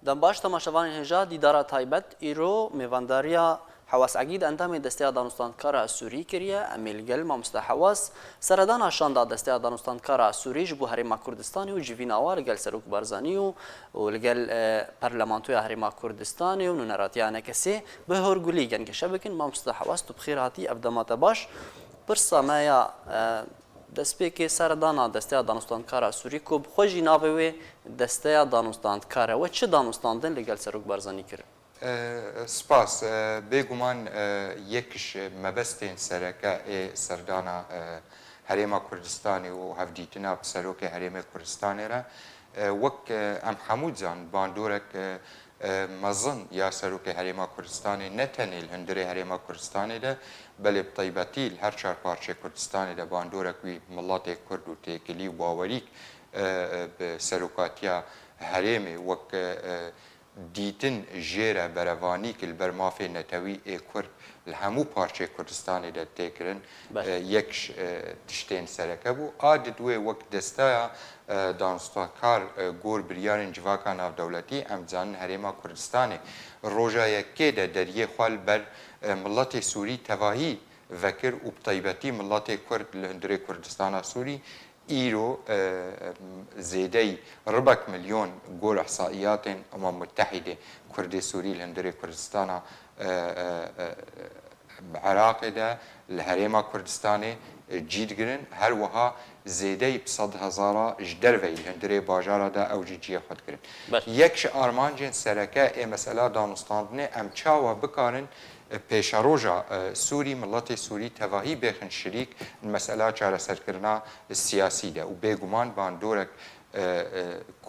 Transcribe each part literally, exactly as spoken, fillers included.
Dem baş temaşevanên hêja, dîdara taybet îro mêvandariya Hewas Egîd, endamê Desteya Danûstandkara Sûrî kiriye. Em ê li gel mamoste Hewas seredana şanda Desteya Danûstandkara Sûrî ji bo Herêma Kurdistanê û civîna wa li gel Serok Barzanî û, û li gel, e, Parlamentoya Herêma Kurdistanê û nûneratiya enekesê bi hûrgulî gengeşe bikin. Mamoste Hewas, tu bi xêr hatî, ev dema te baş. Pirsa me ya, e, destpêkê seredana Desteya Danûstandkara Sûrî, ku bi xwe jî navê wê Desteya Danûstandkar e. We çi danûstandin li gel Serok Barzanî kirin? E, spas. E, bêguman, e, yek ji mebestên sereke ê serdana, e, Herêma Kurdistanê û hevdîtina bi Serokê Herêmê Kurdistanê re, e, wek, e, em hemû dizanin, bandorek, e, e, mezin ya Serokê Herêma Kurdistanê ne tenê li hundirê Herêma Kurdistanê de, belê bi taybetî li her çar parçeyê Kurdistanê de bandorek wî miletê Kurd û têkilî û bawerîk, e, e, bi serokatiya herêmê wek, e, e, dîtin jê re berevanîk li ber mafê netewî ê Kurd li hemû parçeyê Kurdistanê de tê kirin, Belê. e, yek ji, e, tiştên sereke bû. A di wê wek desteya, e, danûstandkar, e, gor biryarên civaka navdewletî, em dizanin Herêma Kurdistanê roja yekê de deriyê xwe li ber, e, miletê Sûrî tevahî vekir û bi taybetî miletê Kurd li hundirê Kurdistana Sûrî îro, e, zêdeyî ribek milyon gor ihsaiyatên Umem Muttehîdê Kurdê Sûrî li hundirê Kurdistana, e, e, e, Iraqê de li Herêma Kurdistanê, e, cî digirin. Her wiha zêdeyî bi sed hezara ji derveyî li hundirê bajara de ew jî cihê xwe digirin. Belê. Yek ji armancên sereke ê mesela danûstandinê, em çawa bikarin pêşeroja, e, Sûrî, miletê Sûrî tevahî bêxin şirîk li mesela çareserkirina siyasî de û bêguman bandorek, e, e,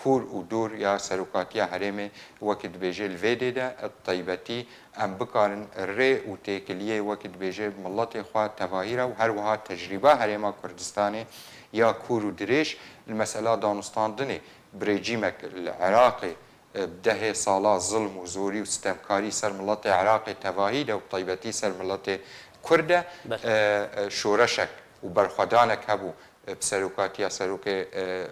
kûr û dûr ya serokatiya herêmê wekî dibêje li vê dê de, e, taybetî em bikarin rê û têkiliyê wekî dibêje miletê xwe tevahî re û her wiha tecrîba Herêma Kurdistanê ya kûr û dirêj li mesela danûstandinê bi rejîmek li Iraqê, e, bi dehê sala zilm û zorî û sitemkarî ser miletê Iraqê tevahî de û bi taybetî ser miletê Kurd de, Belê. e, e, şoreşek û berxwedanek hebû, e, bi serokatiya serokê,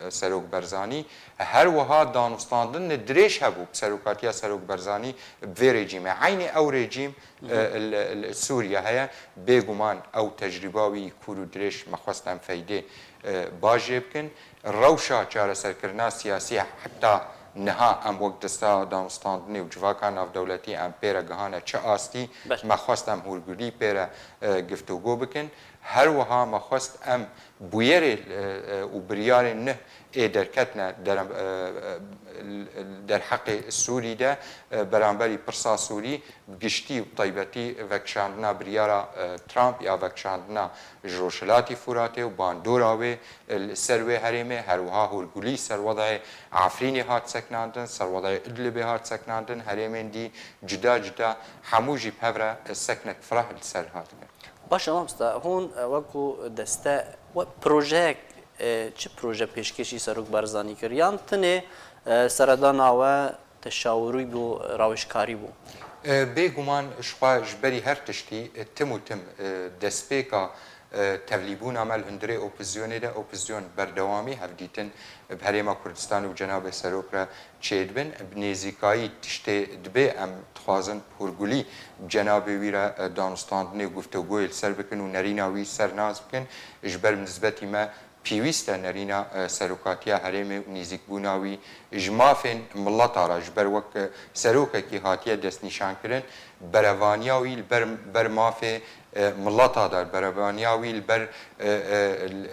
e, Serok Barzanî. Her wiha danûstandin dirêj hebû bi serokatiya Serok Barzanî bi vê rejîmê. Eynî ew rejîm, e, li, li Sûriye heye. Bêguman ew tecrîba wî kûr û dirêj me xwest em feydê, e, baş jê bikin. Rewşa çareserkirina siyasî heta niha em wek desteya danûstandinê û civaka navdewletî em pê re gihane çi astî, Belê. me xwest em hûrgulî pê re, e, giftûgo bikin. Her wiha me xwest em bûyerê, e, e, û biryarên neh ê derketine der-, e, e, derheqê Sûrî de, e, beramberî pirsa Sûrî, bi giştî û bi taybetî vekişandina biryara, e, Trump ya vekişandina ji Rojhilatî Furatê û bandora wê, e, li ser wê herêmê, her wiha hûrgulî ser wedayê Efrînê hat sekinandin, ser wedayê Idlibê hat sekinandin, herêmên dî cuda cuda hemû jî bi hev re, e, seknek fireh li ser hat kirin. Baş e mamoste, hûn, e, wekû deste, we projeyek, e, çi proje pêşkêşî Serok Barzanî kir? Yan tinê, e, seredana we teşawirî bû, rawêjkarî bû? E, bêguman ji xwe ji berî her tiştî, e, tim û tim, e, destpêka, e, tevlîbûna me li hundirê opozîsyonê de, opozîsyon berdewamî hevdîtin bi Herêma Kurdistanê û cenabê Serok re çêdibin. Bi nêzîkayî tiştê dibê em dixwazin hûrgulî bi cenabê wî re, e, danûstandinê û guftûgoyê li ser bikin û nerîna wî ser nas bikin. Ji ber nisbetî me pêwîst e nerîna, e, serokatiya herêmê û nêzîkbûna wî ji mafên mileta re, ji ber wek, e, serokekî hatiye destnîşankirin, berevaniya wî li ber, ber mafê, e, mileta de, berevaniya wî li ber, e,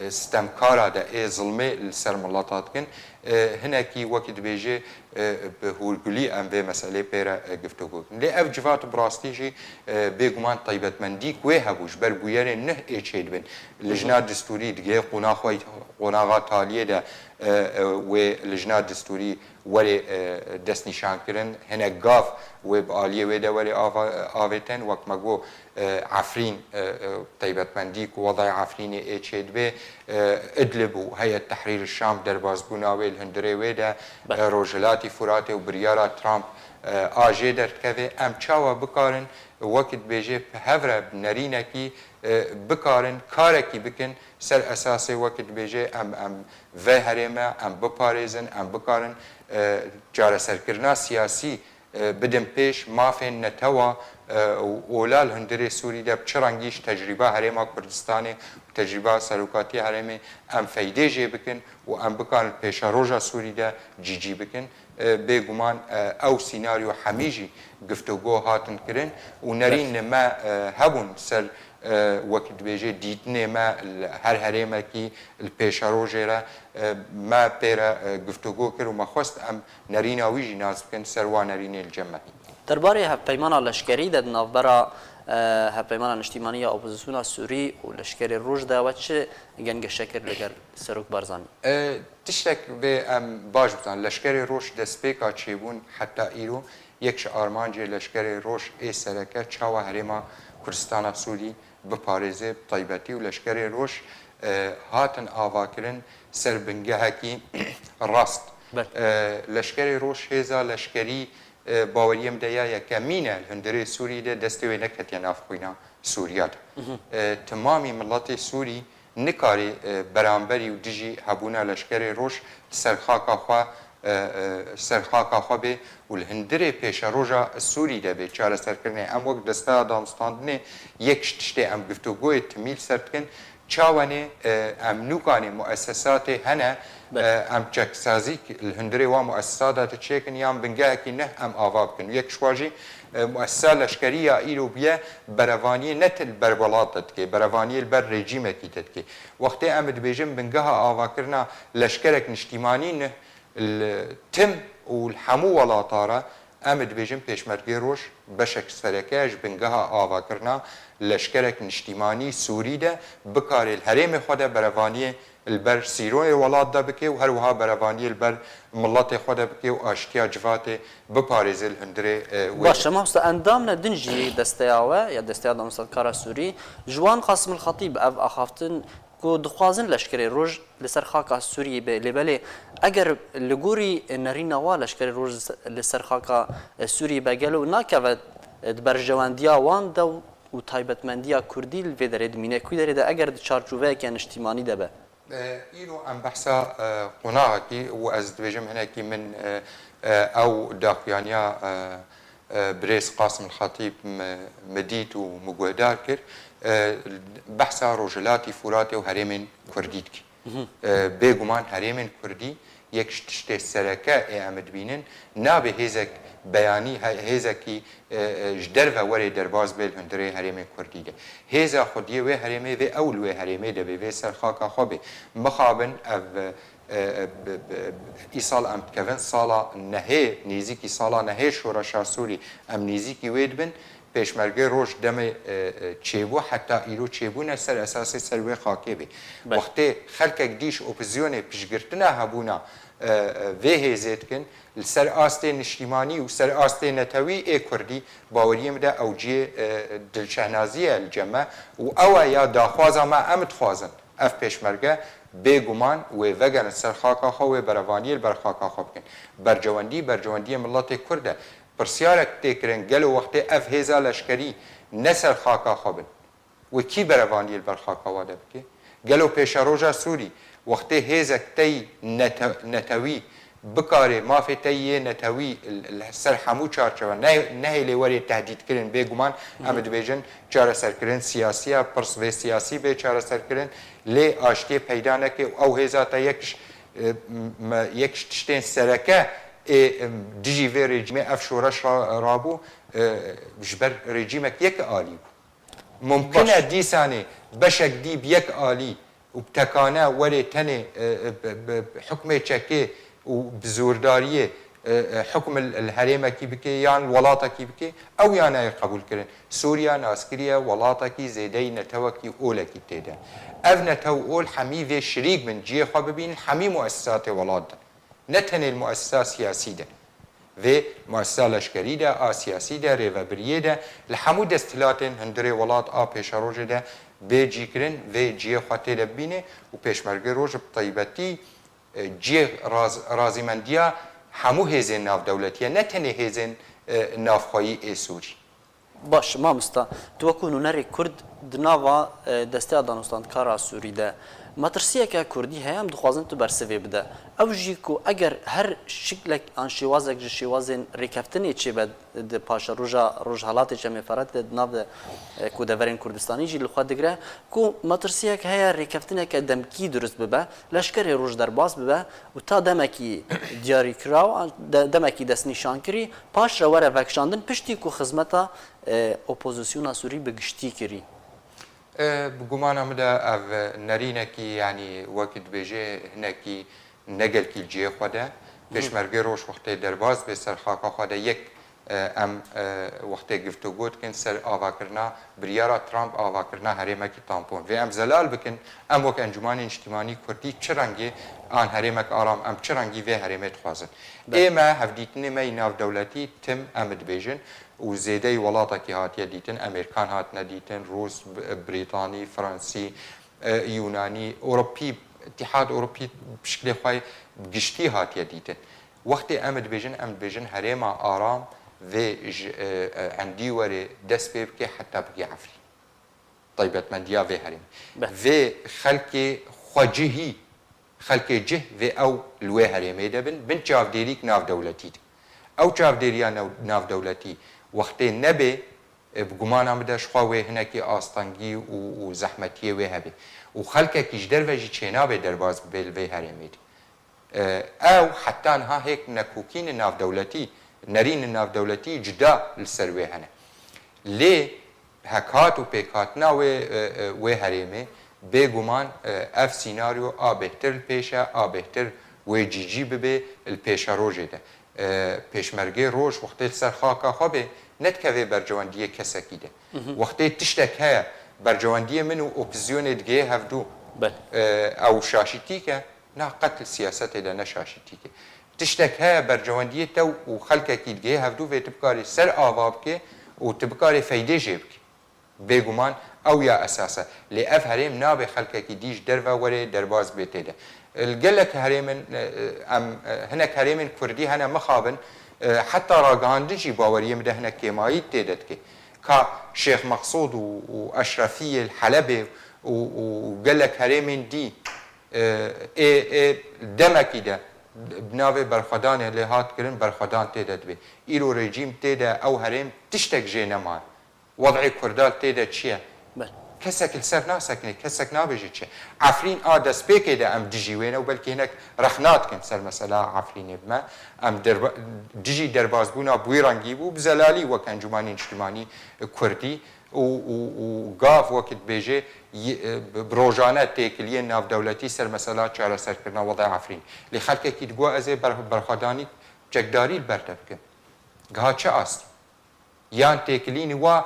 e, stemkara de ê zilmê li ser mileta dikin, e, hinekî wekî dibêje, e, bi hûrgulî em vê meselê pê re, e, giftûgo bikin. Lê ev civat bi rastî jî, e, bêguman taybetmendî ku wê hebû, ji ber bûyerên nuh ê çêdibin. Lijna distûrî digihê qonaxa, qonaxa taliyê de, e, e, wê lijna distûrî werê, e, destnîşankirin, hinek gav wê bi aliyê wê de werê ava-, avêtin, wek me got, e, Efrîn, e, e, taybetmendî ku wedayê Efrînê ê çêdibê, e, Idlib û Heyet Tehrîr Şam derbazbûna wê li hundirê wê de, e, Rojhilatî Furatê û biryara Trump, e, a jê derdikeve. Em çawa bikarin, wekî dibêje, bi hev re bi nerînekî, e, bikarin karekî bikin ser esasê, wekî dibêje, em, em vê herême em biparêzin, em bikarin, e, çareserkirina siyasî e, bidin pêş, mafên netewa, e, û olal hundirê Sûrî de bi çi rengî ji tecrîba Herêma Kurdistanê û tecrîba serokatiya herêmê em feydê jê bikin û em bikarin pêşeroja Sûrî de cîcî bikin. E, bêguman, e, ew sînaryo hemî jî guftûgo hatin kirin û nerîn li me, e, hebûn ser, e, wek dibêje dîtinê me li her herêmekî li pêşerojê re, e, me pê re, e, guftûgo kir û me xwest em nerîna wî jî nas bikin ser wan nerînê li cem me. Derbarê hevpeymana leşkerî de di navbera, e, Hevpeymana Niştîmanî ya Opozisyona Sûrî û Leşkerê Roj de we çi gengeşe kir li gel Serok Barzanî? E, tiştek vê em baş bizan. Leşkerê Roj destpêka çêbûn heta îro yek ji armancê Leşkerê Roj ê sereke çawa herêma Kurdistana Sûrî biparêze, bi taybetî û Leşkerê Roj, e, hatin avakirin ser bingehekî rast. Belê. E, Leşkerê Roj hêza leşkerî, e, baweriyê min de ya yekemîn e li hundirê Sûrî de destê wê neketiye nav xwîna Sûriya de. E, timamî miletê Sûrî nikarê, e, beramberî û dijî hebûna Leşkerê Roj li ser xaka xwe, e, e, ser xaka xwe bê û li hundirê pêşeroja Sûrî de bê çareserkirinê. Em wek Desteya Danûstandinê yek ji tiştê em guftûgoyê timî li ser dikin, çawenê, e, em nûkanê muessesatê hene, Belê. e, em çeksazî li hundirê wan muessesata de çêkin yan bingehekî neh em ava bikin. Yek ji wan jî, e, muessesa leşkerî ya îro bûye berevaniyê ne til ber welat de dike, berevaniyê li ber rejîmekî de dike. Wextê em dibêjin bingeha avakirina leşkerek niştîmanî neh li tim û li hemû welata re, em dibêjin Pêşmergê Roj beşek sereke ji bingeha avakirina leşkerek niştîmanî Sûrî de bikare li herêmê xwe de berevaniyê li ber sîroyê welat de bike û her wiha berevaniyê li ber miletê xwe de bike û aştiya civatê biparêze li hundirê, e, wê. Baş e, mamoste, endamine din jî desteya we ya Desteya Danûstandkara Sûrî, ji wan Qasim el Xetîb ev axaftin ku dixwazin Leşkerê Roj li ser xaka Sûriyê be. Lê belê eger li gorî nerîna wa Leşkerê Roj li ser xaka Sûriyê be, gelo nakeve di berjewendiya wan de û taybetmendiya Kurdî li vê derê dimîne? Ku derê de eger di çarçoveyeke niştîmanî de be? E, îro em behsa, e, qonaxekî û ez dibêjim hinekî min, e, e, ew daxuyaniya, e, e, birêz Qasim Xetîb mi, mi dît û mi guhdar kir. E, behsa Rojhilatî Furatê û herêmên Kurdî dike. E, bêguman herêmên Kurdî yek ji tiştê sereke ê em dibînin, nabe hêzek beyanî, he-, hêzekî, e, e, ji derve were derbas bê li hundirê herêmên Kurdî de. Hêza xwediyê wê herêmê vê ew li wê herêmê de bê, vê ser xaka xwe bê. Mixabin ev, e, e, bi, bi, îsal em dikevin sala nehê, nêzîkî sala nehê şoreşa Sûrî em nêzîkî wê dibin. Pêşmergê Roj demê, e, e, çêbû, heta îro çêbûne ser esasê ser wê xakê bê. Belê. Wextê xelkek dî ji opozîsyonê piştgirtina hebûna, e, e, vê hêzê dikin, li ser astê niştîmanî û ser astê netewî ê Kurdî, baweriyê min de ew cihê, e, dilşehnazî ye li cem me û ew e ya daxwaza me em dixwazin. Ev pêşmerge bêguman wê vegerin ser xaka xwe, wê berevaniyê li ber xaka xwe bikin. Bercewendî, bercewendiyê miletê Kurd e. Pirsyarek tê kirin, gelo wextê ev hêza leşkerî ne ser xaka xwe bin, wê kî berevaniyê li ber xaka wa de bike? Gelo pêşeroja Sûrî wextê hêzek tey nete-, netewî bikare mafê tey yê netewî l-, l-, ser hemû çarçewe ne-, nehêlê werê tehdîtkirin, bêguman em dibêjin çareserkirin siyasî ye, pirs vê siyasî bê çareserkirin, lê aştiyê peyda neke û ew hêza te yek ji, e, m-, me-, yek ji tiştên sereke ê, em, dijî vê rejîmê ev şoreş ra-, rabû, e, ji ber rejîmek yek alî bû. Mumkin e dîsanê beşek dî bi yek alî û bi tekane werê tenê, e, e, bi, bi, bi hukmê çekê û bi zordariyê, e, e, hukm li, li herêmekî bike yan welatekî bike, ew ya nayê qebûl kirin. Sûriya naskiriye welatekî zêdeyî netewekî olekî tê de. Ev netew ol hemî vê şirîk bin, cihê xwe bibînin hemî muessisatê welat de. Ne tenê li muessisa siyasî de. Vê muessisa leşkerî de, a siyasî de, rêvebiriyê de, li hemû desthilatên hundirê welat a pêşerojê de bê cîkirin, vê cihê xwe tê de bibîne û Pêşmergê Roj bi taybetî E, cihê raz-, razîmendiya hemû hêzên navdewletî ye, ne tenê hêzên, e, navxweyî ê Sûrî. Baş, mamosta, tu wekû nûnerê Kurd di nava, e, Desteya Danûstandkara Sûrî de metirsiyeke Kurdî heye, em dixwazin tu bersivê bide. Ew jî ku eger her şiklek an şêwazek ji şêwazên rêkeftinê çêbe di paşeroja Rojhelatê Çemê Ferat de di nav de, e, ku deverên Kurdistanî jî li xwe digire, ku metirsiyek heye rêkeftineke demkî durust bibe, leşkerê roj derbas bibe û ta demekî diyarîkiraw, de-, demekî destnîşankirî, paş re were vekişandin, piştî ku xizmeta, e, opozisyona Sûrî bi giştî kirî. E, bi gumana min de ev nerînekî, yanî wekî dibêje hinekî ne gelkî li cihê xwe de. Pêşmergê roj wextê derbas bê ser xaka xwe de yek, e, em, e, wextê giftûgo dikin ser avakirina biryara Trump, avakirina herêmekî tampon. Vê em zelal bikin, em wek Encûmanê Niştimanî Kurdî çi rengê an herêmek aram, em çi rengî vê herêmê dixwazin. Ê me hevdîtinê me yî navdewletî tim em dibêjin û zêdeyî welatekî hatiye dîtin, Amerîkan hatine dîtin, Rûs, B-, Brîtanî, Fransî, e, Yûnanî, Ewropî, Îtîhad Ewropî bi şiklê xwe giştî hatiye dîtin. Wextê em dibêjin, em dibêjin herêma aram vê ji, e, e, Endî werê dest pê bike heta bigê Efrîn. Taybetmendiya vê herêmê. Be. Vê xelkê xwecihî, xelkê cih vê ew li wê herêmê de bin, bin çavdêrîk navdewletî de. Ew çavdêriya nav-, navdewletî wextê nebe, e, bi gumana min de ji xwe wê hinekî astengî û, û zehmetiyê wê hebe. Û xelkekî ji derve jî çênabe derbas bibe li vê herêmê de. E, ew heta niha hêk nekokînê navdewletî, nerînê navdewletî cuda li ser wê hene. Lê hekhat û pêkhatina wê, e, e, wê herêmê, bêguman, e, ev sînaryo a bêhtir li pêş e, a bêhtir wê cîcî bibe li pêşerojê de. E, Pêşmergê roj wextê li ser xaka xwe bê, nedikeve bercewendiyê kesekî de. Wextê tiştek heye, bercewendiyê min û opozisyonê digihê hevdû, Belê. e, ew şaşîtîk e, na qet li siyasetê de ne şaşîtîk e. Tiştek heye, bercewendiyê te û xelkekî digihê hevdû vê tu bikarî ser ava bike û tu bikarî feydê jê bike. Bêguman ew ya esas e. Lê ev herêm nabe xelkekî dî ji derve were derbas bê tê de. Li gelek herêmin, e, em, e, hinek herêmên kurdî hene mixabin, e, heta ragihandin jî baweriyê min de hinek kêmayî tê de dike. Ka Şêx Meqsûd û, û Eşrefiyê li Helebê û, û gelek herêmên dî, e, ê, ê demekî de bi navê berxwedanê lê hat kirin, berxwedan tê de dibe. Îro rejîm tê de, ew herêm tiştek jê nemaye. Wed'ê Kurda li tê de çi ye? Belê. Kesek li ser nasekine, kesek nabêje çi ye. Efrîn a destpêkê de em dijî wê ne û belkî hinek rexna dikin ser mesela Efrînê bi me. Em derba-, dijî derbasbûna bi wî rengî bû, bi zelalî wek Encûmanê Niştimanî Kurdî û, û, û gav wekî dibêje, yi-, e, bi, bi rojane têkiliyên navdewletî ser mesela çareserkirina wed'ê Efrîn. Lê xelkekî digot ez ê ber-, berxwedanî çekdarî li ber te bikim. Giha çi ast? Yan têkilînî wa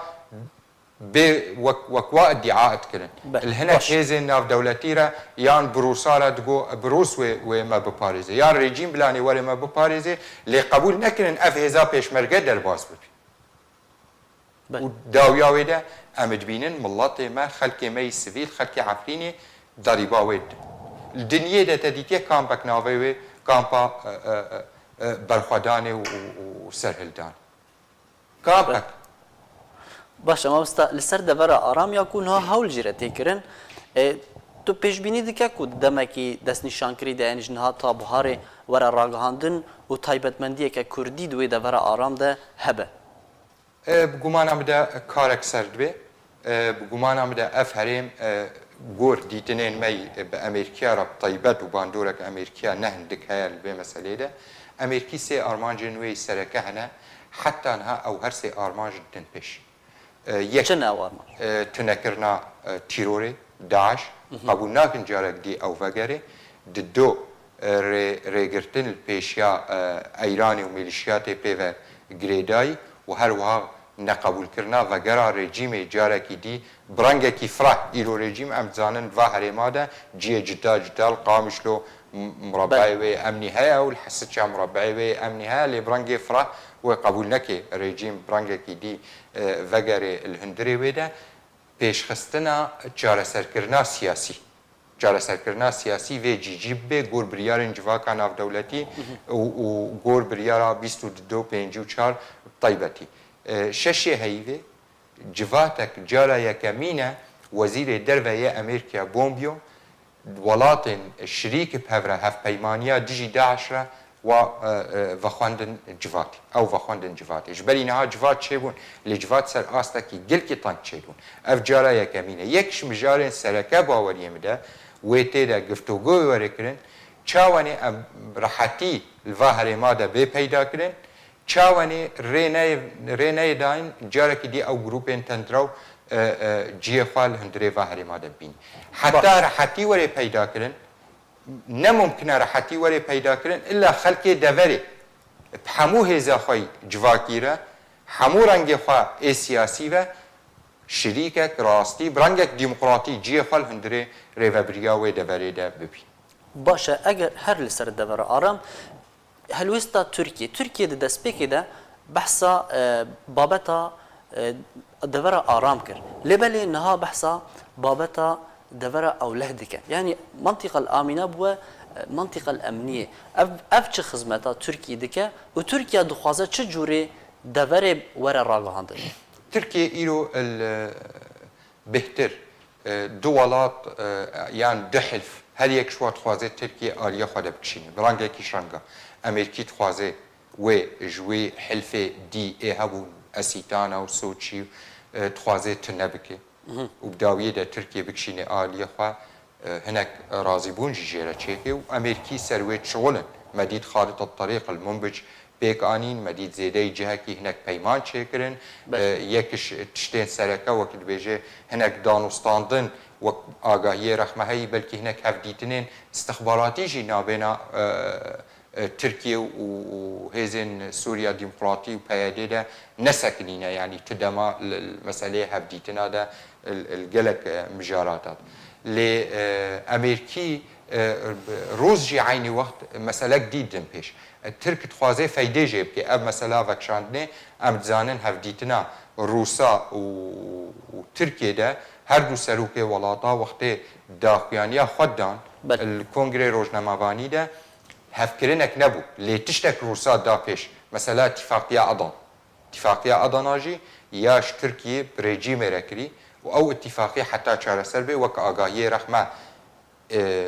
bê wek, wek wa îdîa dikirin. Be, Li hinek baş. hêzên navdewletî re yan bi Rûsa re digo, bi Rûs wê, wê me biparêze. Yan rejîm bilanê were me biparêze, lê qebûl nekirin ev hêza pêşmerge derbas bibe. Be. Û dawiya wê de em dibînin miletê me, xelkê me yî sivîl, xelkê Efrînê derîba wê didin. Li dinyê de te dîtiye kampek navê wê kampa, e, e, e, e, berxwedanê û, û, û serhildanê. Kampek. Baş e, mamosta, li ser devera aram ya ku niha hewl jê re tê kirin, e, tu pêşbînî dike ku di demekî destnîşankirî de, yanî ji niha ta buharê were ragihandin û taybetmendiyeke kurdî di wê devera aram de hebe? E, bi gumana min de karek ser dibe. E, bi gumana min de ev herêm, e, gor dîtinên me yî, e, bi Amerîkiya re bi taybet û bandorek Amerîkiya ne hindik heye li vê meseleyê de. Amerîkî sê armancên wê yî sereke hene, heta niha ew her sê armanc didin pêş. E, yek, Çi ne ew armanc? e, tunekirina, e, tîrorê, DAIŞ, qebûl nakin carek dî ew vegere. Di do, e, rê-, rêgirtin li pêşiya, e, Eyranê û mêlîşiyatê pê ve girêdayî û her wiha neqebûlkirina vegera rejîmê carekî dî bi rengekî fireh. Îro rejîm em dizanin va herêma de cihê cuda cuda li Qamişlo m-, murabeyê Belê. wê emnî heye û li Hesiça murabeyê wê emnî heye, lê bi rengê fireh wê qebûl neke rejîm bi rengekî dî, e, vegere li hundirê wê de. Pêşxistina çareserkirina siyasî. çareserkirina siyasî vê cî cî bibe gor biryarên civaka navdewletî û, û gor biryara bîst û du pêncî û çar taybetî. E, şeşê heyvê civatek cara yekemîn e Wezîrê Derve yê Amerîka Pompeo welatên şirîk bi hev re hevpeymaniya dijî DAIŞ re wa, e, e, vexwendin civatê. Ew vexwendin civatê. Ji berî niha civat çêbûn, lê civat ser astekî gelkî teng çêbûn. Ev cara yekemîn e. Yek ji mijarên sereke baweriyê min de wê tê de giftûgoyê were kirin, çawanê em rehetî li va herêma de bê peyda kirin, çawanê rê neyê, rê neyê dayîn carekî dî ew grûpên tendrew, e, e, cihê xwe li hundirê va herêma de bibînin. Heta rehetî were peyda kirin, ne mumkin e rehetî were peyda kirin, illa xelkê deverê bi hemû hêza xwe yî civakî re, hemû rengê xwe ê siyasî ve şirîkek rastî, bi rengek demokratî cihê xwe li hundirê rêvebiriya wê deverê de bibîn. Baş e, eger her li ser devera aram, helwêsta Tirkiyê, Tirkiye di destpêkê de behsa, e, babeta, e, devera aram kir. Lê belê niha behsa babeta devera ewleh dike. Yanî mentiqa el-amîne bûye, e, mentiqa el-emniyê. Ev, ev çi xizmeta Tirkiye dike û Tirkiye dixwaze çi cûrê deverê were ragihandin? Tirkiye îro el, e, bêhtir, e, du welat, e, yan du hilf, her yek ji wa dixwaze Tirkiye aliyê xwe de bikişîne. Bi rengekî şeng e. Amerîkî dixwaze wê ji wê hilfê dî ê hebûn, Esîtana û Soçî, e, dixwaze tune bike. Û bi dawiyê de Tirkiye bikişîne aliyê xwe, e, hinek razîbûn jî jê re çêke û Amerîkî ser wê dişixulin. Me dît Xalid Tirîq li Munbic pêk anîn, me dît zêdeyî cihekî hinek peyman çêkirin. Belê. E, yek ji tiştên sereke wek dibêje hinek danûstandin wek agahiyê rexme heyî, belkî hinek hevdîtinên istixbaratî jî nabêna, e, e, Tirkiye û, û hêzên Sûriya Demokratî û P Y D de nesekinîne, yanî tu dema li, li meseleyê hevdîtina de li, li gelek, e, mijarata de. Lê, e, Amerîkî, e, Rûs jî eynî wext meselek dî din pêş. E, Tirk dixwaze feydê jê bike. Ev mesela vekişandinê, em dizanin hevdîtina Rûsa û, û Tirkiye de her du serokê welata wextê daxuyaniya xwe dan, belê, li Kongrê Rojnamevanî de hevkirinek nebû. Lê tiştek Rûsa da pêş. Mesela Îtîfaqiya Adan. Îtîfaqiya Adana jî ya ji Tirkiyê bi rejîmê re kirî û ew îtîfaqî heta çareser bê wek agahiyê rexme, e,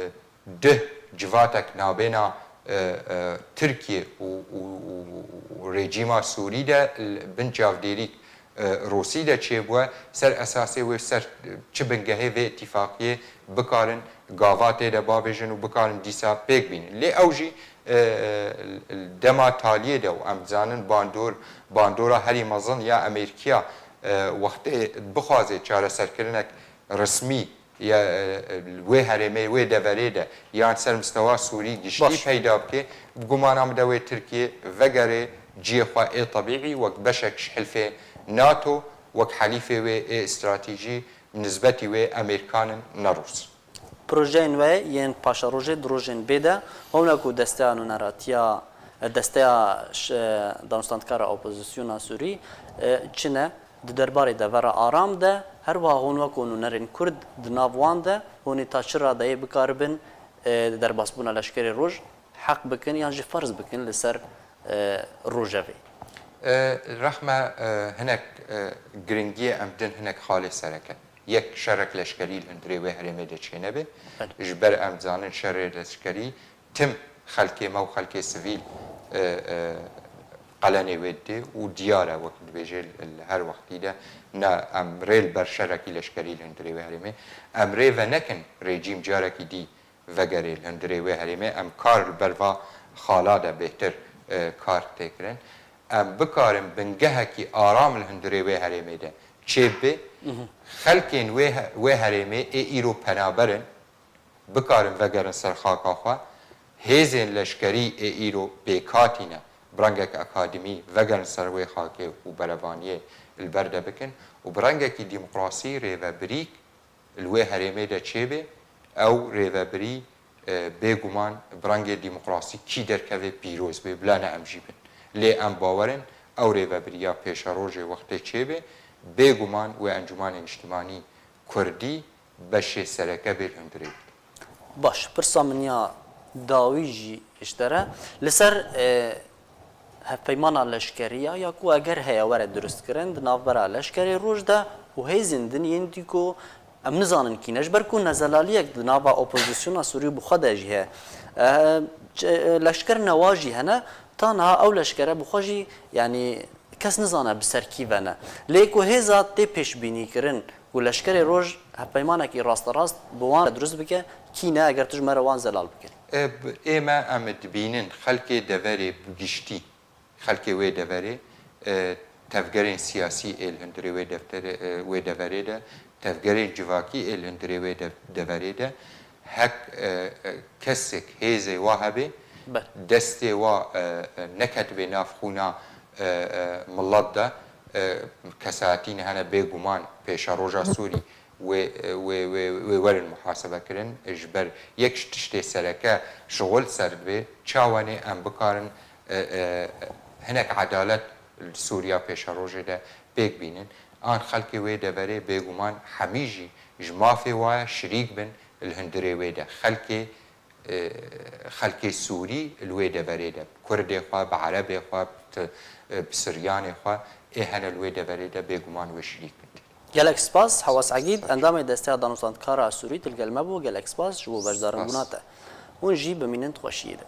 duh civatek nabêna, e, e, Tirkiye û, û, û, û rejîma Sûrî de li bin çavdêrî, e, Rûsî de çêbûye, ser esasê wê ser çi bingehê vê îtîfaqiyê bikarin gava tê de bavêjin û bikarin dîsa pêk bînin. Lê ew jî, e, e, dema taliyê de û em dizanin bandor, bandora herî mezin ya Amerîkiya, e, wextê bixwaze çareserkirinek resmî ya, e, wê herêmê, wê deverê de yan ser mistewa Sûrî giştî, baş, peyda bike, bi gumana min de wê Tirkiye vegere cihê xwe ê tebîî wek beşek ji hilfê NATO, wek helîfê wê ê stratejî, nisbetî wê Amerîkan in, ne Rûs. Projeyên we yên paşerojê di rojên bê de hewne ku desteya nûneratiya, desteya ş-, danûstandkara opozisyona Sûrî, e, çi ne? Di derbarê devera aram de, her wiha hûn weko nûnerên Kurd di nav wan de, hûn ê ta çi radeyê bikaribin, e, derbasbûna leşkerê roj heq bikin yan jî ferz bikin li ser, e, rojevê? E, rexme, e, hinek, e, giringiyê em din hinek xalê sereke. Yek şerek leşkerî li hundirê wê herêmê de çênebe. Belê. Ji ber em dizanin şerê leşkerî tim xelkê me û xelkê sivîl, e, e, qelenê wê didê û diyar e, wek dibêje li her wextî de ne em rê li ber şerekî leşkerî li hundirê wê herêmê. Em rê venekin rejîm carekî dî vegerê li hundirê wê herêmê. Em kar li ber va xala de bêhtir, e, kar tê kirin. Em bikarin bingehekî aram li hundirê wê herêmê de çêbibe. Mhm. Xelkên wê he-, wê herêmê ê îro penaber in. Bikarin vegerin ser xaka xwe. Hêzên leşkerî ê îro pêkhatî ne, bi rengek akademî vegerin ser wê xakê û berevaniyê li ber de bikin û bi rengekî demokrasî rêvebirîk li wê herêmê de çêbe, ew rêvebirî, e, bêguman bi rengê demokrasîkî derkeve pîroz bê, bila ne em jî bin. Lê em bawer in ew rêvebiriya pêşerojê wextê çêbe, bêguman wê Encûmanê Niştimanî Kurdî beşê sereke bê li hundirê bike. Baş, pirsa min ya dawî jî ji te re. Li ser, e, hevpeymana leşkerî ya, ya ku eger heye were durustkirin di navbera Leşkerê Roj de û hêzên din yên dî ku em nizanin kî ne, ji ber ku nezelaliyek di nava opozisyona Sûrî bi xwe de jî heye. E, ç-, e, leşker newa jî hene, ta niha ew leşkere bi xwe jî, yanî kes nizane bi ser kî ve ne. Lê ku hêza tê pêşbînîkirin ku Leşkerê Roj hevpeymanekî rasterast bi wan re durust bike, kî ne eger tu ji me re wan zelal bikin. E, b-, ê me em dibînin xelkê deverê bi giştî, xelkê wê deverê, e, tevgerên siyasî ê li hundirê wê defterê, e, wê deverê de, tevgerên civakî ê li hundirê wê de-, deverê de, hek, e, e, kesek hêzê wa hebe, Be. destê wa, e, e, neketibe nav xûna, e, e, milet de, e, kesayetî hene bêguman pêşeroja Sûrî wê, wê, wê, wê werin muhasebe kirin. Ji ber yek ji tiştê sereke şixul ser divê, çawa ne em bikarin, e, e, hinek edalet li Sûriya pêşerojê de pêk bînin. An xelkê wê deverê bêguman hemî jî ji mafê wa ye şirîk bin li hundirê wê de. Xelkê, e, xelkê Sûrî li wê deverê de, bi Kurdê xwe, bi Erebê xwe, bi ti-, e, bi Siryanê xwe ê hene li wê deverê de bêguman wê şirîk bin. Gelek spas, Hewas Egîd, endamê Desteya Danûstandkara Sûrî, tu li gel me bû. Gelek spas ji bo beşdarinbûna Spas. te. Hûn jî bimînin di xweşiyê de.